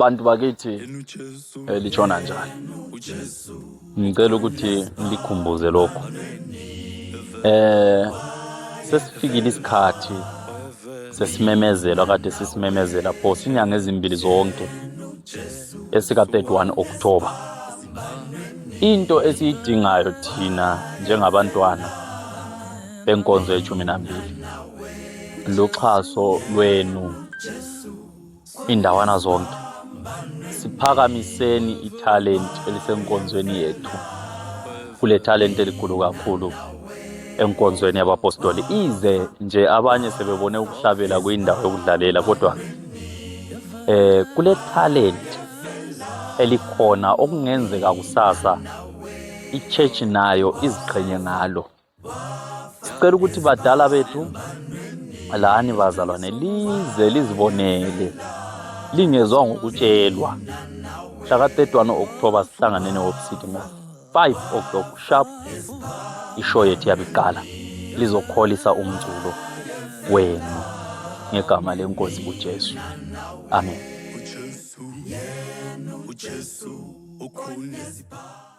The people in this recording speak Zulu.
Bantu bakithi litshona njani? Ngicela ukuthi ngilikhumbuze lokhu. Sesifikile isikhathi sesimemezelo kade sisimemezela phose inyanga ezimbili zonke esika 31 October. Into esiyidingayo thina njengabantwana benkonzo yeshumi nambili luxhaso lwenu indawana zonke. Siphakamiseni ithalenti elisenkonzweni yethu. Kule thalenti elikhulu kakhulu enkonzweni yabapostoli. Ize nje abanye sebebone ukuhlabela kuyindawo yokudlalela, kodwa kule talent elikhona okungenzeka kusasa i-church nayo iziqhenye ngalo. Sicela ukuthi badala bethu lani bazalwane lize lizibonele, lingezwa ngokutshelwa. Mhla ka-31 October sihlanganeni eHope City ngo-5 o'clock sharp, ishow yethu yabiqala. Lizokholisa umculo wenu ngegama lenkosi uJesu. Amen. uJesu, uJesu ukhonezipha.